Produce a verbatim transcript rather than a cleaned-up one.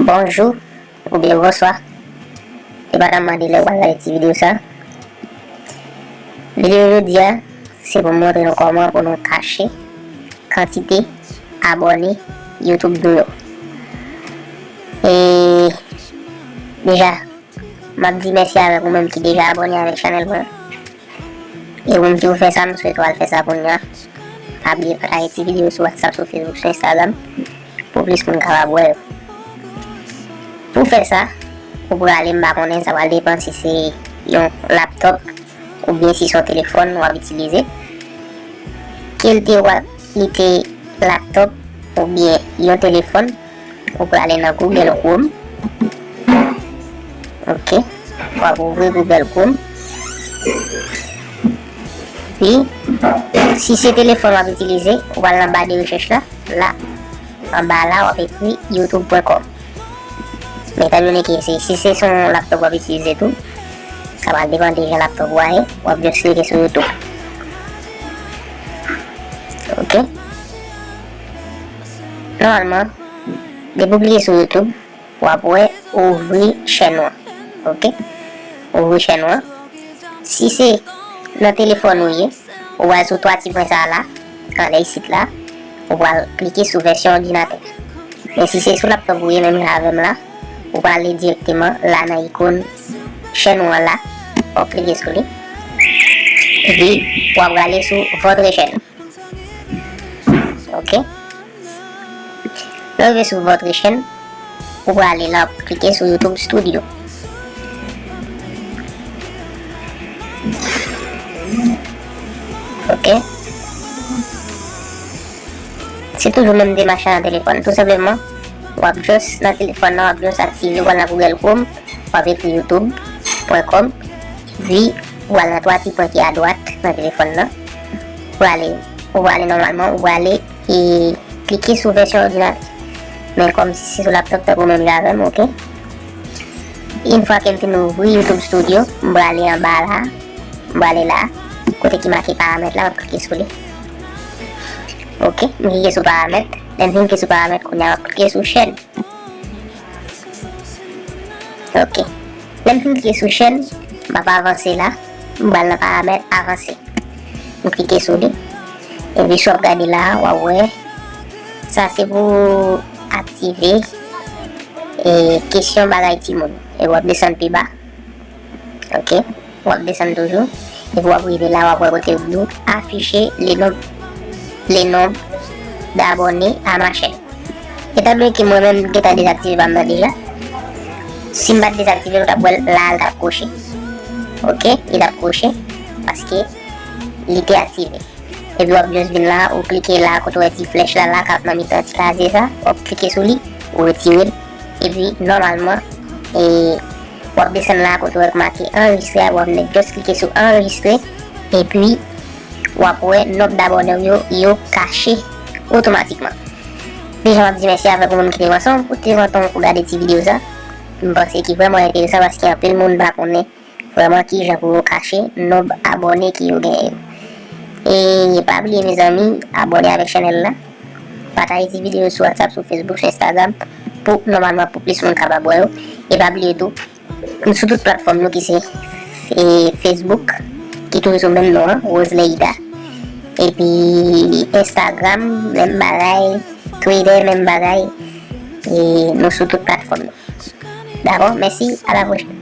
Bonjou oubyen bonswa, depandaman de lè w pral gade ti videyo sa. Videyo jodi a, se pou m montre nou kòman pou nou kache kantite abòne YouTube nou yo. E deja, m ap di mèsi avèk ou menm ki deja abòne avèk chanèl mwen. E ou menm ki ou fè sa, m swete w al fè sa kounye a. Pa bliye pataje ti videyo sou WhatsApp, sou Facebook, sou Instagram, pou plis moun kapab wè yo. Pou fè sa, ou prale, m pa konnen, sa pral depann si se yon laptòp oubyen si se yon telefòn w ap itilize. Ke l te w ap li te laptòp oubyen yon telefòn, ou prale nan Google Chrome. Ok. W ap ouvri Google Chrome. Pi, si se telefòn w ap itilize, ou pral nan ba de rechèch la. La, anba la, w ap ekri youtube pwen kòm. Men etandone ke se, si se son laptòp w ap itilize tou, sa pral depann de jan laptòp ou a ye, w ap just klike sou YouTube. Ok. Nòmalman, depi w klike sou YouTube, w ap wè ouvri chèn ou an. Ok. Ouvri chèn ou an. Si se nan telefòn ou ye, ou pral sou twa ti pwen sa a la, anlè isit la, ou pral klike sou vèsyon òdinatè. Men si se sou laptòp ou ye, menm jan avè m la, ou prale dirèkteman la nan ikòn chèn ou an la, w ap klike sou li. Epi, w ap prale sou votre chaîne. Ok. Lè w rive sou votre chaîne, ou prale la, w ap klike sou YouTube Studio. Ok. Se toujou menm demach la nan telefòn. Tou senpleman, w ap just nan telefòn nan, w ap just aktive, w al nan Google Chrome, w ap ekri youtube pwen kòm, pi w al nan twa ti pwen ki adwat nan telefòn nan. Ou prale, ou prale nòmalman, ou prale e klike sou vèsyon òdinatè. Men kòm si se sou laptòp tankou menm jan avè m, ok. Yon fwa ke m fin ouvri YouTube Studio, m prale anba la, m prale la, kote ki make paramèt la, m ap klike sou li. Ok, m klike sou paramèt. Lè m fin klike sou paramèt, kounye a m ap klike sou chèn. Ok. Lè m fin klike sou chèn, m ap avanse la. M pral nan paramèt avanse. M klike sou li. Epi si w ap gade la, w ap wè. Sa se pou aktive e kesyon bagay timoun. E w ap desann pi ba. Ok. W ap desann toujou. Epi w ap rive la, w ap wè kote yo di w afficher le nombre, le nombre d'abonnés à ma chaîne. Etandone ke mwen menm m gentan dezaktive pa m nan deja. Si m pa t dezaktive l, ou t ap wè l la, l t ap koche. Ok, li t ap koche paske li te aktive. Epi w ap just vin la, ou klike la, kote w wè ti flèch la, la k ap nan mitan ti kazye sa, w ap klike sou li, ou retire l. Epi, nòmalman, e, w ap desann la, kote w wè k make anrejistre a, w ap just klike sou anrejistre. Epi, w ap wè nonb dabòne w yo, yo kache otomatikman. Deja, m ap di mèsi avèk ou menm ki te pran son ou te pran tan w pou gade ti videyo sa. M panse ki vrèman enteresan paske anpil moun pa konnen vrèman kijan pou yo kache nonb abòne ke yo genyen yo. E pa bliye, mezanmi, abòne avèk chanèl la. Pataje ti videyo sou WhatsApp, sou Facebook, sou Instagram, pou nòmalman pou plis moun kapab wè yo. E pa bliye tou, nou sou tout platfòm nou ki se, e, Facebook, ki toujou sou menm non an, Rose Leida. Epi Instagram, menm bagay, Twitter, menm bagay. E nou sou tout platfòm nou. Dakò? Mèsi, a la pwochèn.